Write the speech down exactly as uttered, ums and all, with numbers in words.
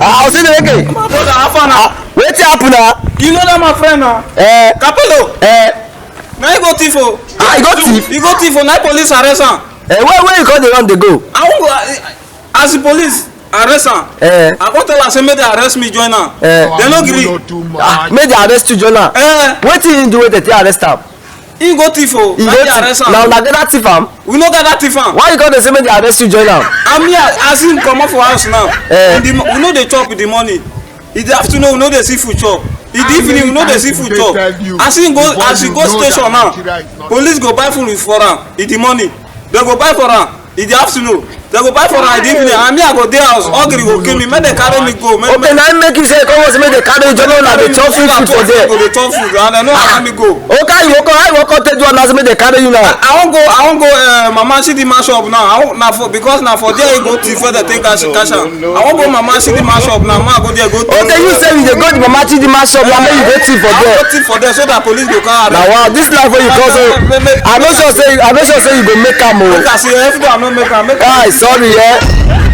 Ah, Osinaeke. My brother, how far now? Ah, wetin happen na? You know that my friend now? Eh. Capello. Eh. Now he go thief o. Ah, he go thief? He go thief o. Now police arrest am. Eh, where, where you come dey run dey go? I wan go, eh, as the police arrest am. Eh. I come tell am say make they arrest me join am. Eh. They no gree. Ah, make they arrest you join am. Eh. Wetin he do wey they take arrest am? He go thief o. He go thief. Now, na gather thief am? We no gather thief am. Why you come dey say make they arrest you join am? I mean, as him comot for house now, eh, we no dey chop with the money. In the afternoon, we no dey see food chop. In the evening, we no dey see food chop. As him go, as he go station now, police go buy food for am. In the morning, they go buy for am. In the afternoon, they go buy for am. In the evening, and me, I go dey house. Hungry go kill me. Make they carry me go. Okay, na him make you say come say make they carry you join am, dey chop free food for there. Go dey chop food, and they no allow me go. Okay, you go, how you go take do am now? Say make they carry you now. I wan go, I wan go, uh, Mama Chidinma shop now. I wan, na for, because na for there he go thief wey they take cash, cash am. I wan go Mama Chidinma shop now. Ma go there go. Okay, you say you dey go the Mama Chidinma shop now, make you go thief for there. Go thief for there so that police go come. Now, wow, this life wey you come so, I no sure say, I no sure say you go make am o. Make I see if I no make am, make I. Guy, sorry, eh.